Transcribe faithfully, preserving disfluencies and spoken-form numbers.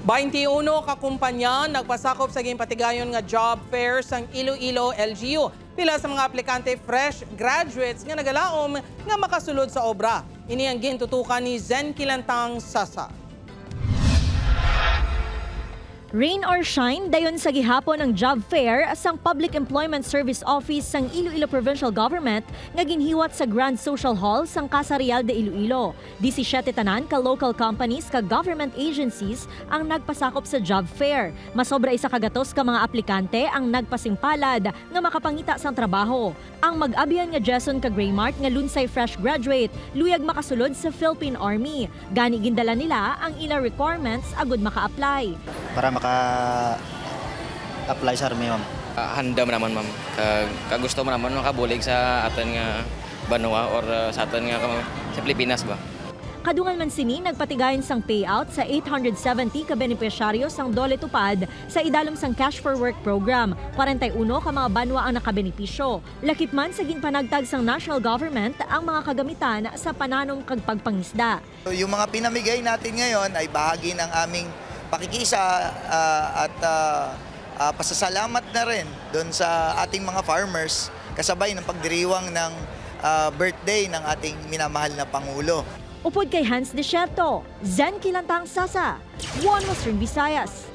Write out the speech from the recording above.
Baynte uno ka kumpanya nagpasakop sa ginpatigayon nga job fair sang Iloilo L G U. Pila sa mga aplikante fresh graduates nga nagalaom nga makasulod sa obra. Ini ang gintutukan ni Zen Kilantang Sasa. Rain or shine, dayon sa gihapon ang job fair sang Public Employment Service Office sang Iloilo Provincial Government nga ginhiwat sa Grand Social Hall sang Casa Real de Iloilo. Disisiete tanan ka local companies kag government agencies ang nagpasakop sa job fair. Masobra isa ka gatos ka mga aplikante ang nagpasing palad nga makapangita sang trabaho. Ang mag-abyan nga Jason kag Raymart nga Lunsay fresh graduate, luyag makasulod sa Philippine Army. Gani gindala nila ang ila requirements agud maka-apply. Para maka-apply sa army, ma'am. Ah, handa man naman, ma'am. Kag, kag gusto man naman makabulig sa aton nga banwa or uh, sa aton nga kam- sa Pilipinas ba. Kadungan man sini nagpatigayon sang payout sa eight hundred seventy ka benepisyaryo sang DOLE TUPAD sa idalom sang Cash for Work program. Kwarenta y uno ka mga banwa ang nakabenepisyo. Lakip man sa ginpanagtag sang national government ang mga kagamitan sa pananom kag pagpangisda. Yung mga pinamigay natin ngayon ay bahagi ng aming pakikisa uh, at uh, uh, pasasalamat na rin doon sa ating mga farmers kasabay ng pagdiriwang ng uh, birthday ng ating minamahal na Pangulo. Upod kay Hans Desierto, Zen Kilantang Sasa, One Western Visayas.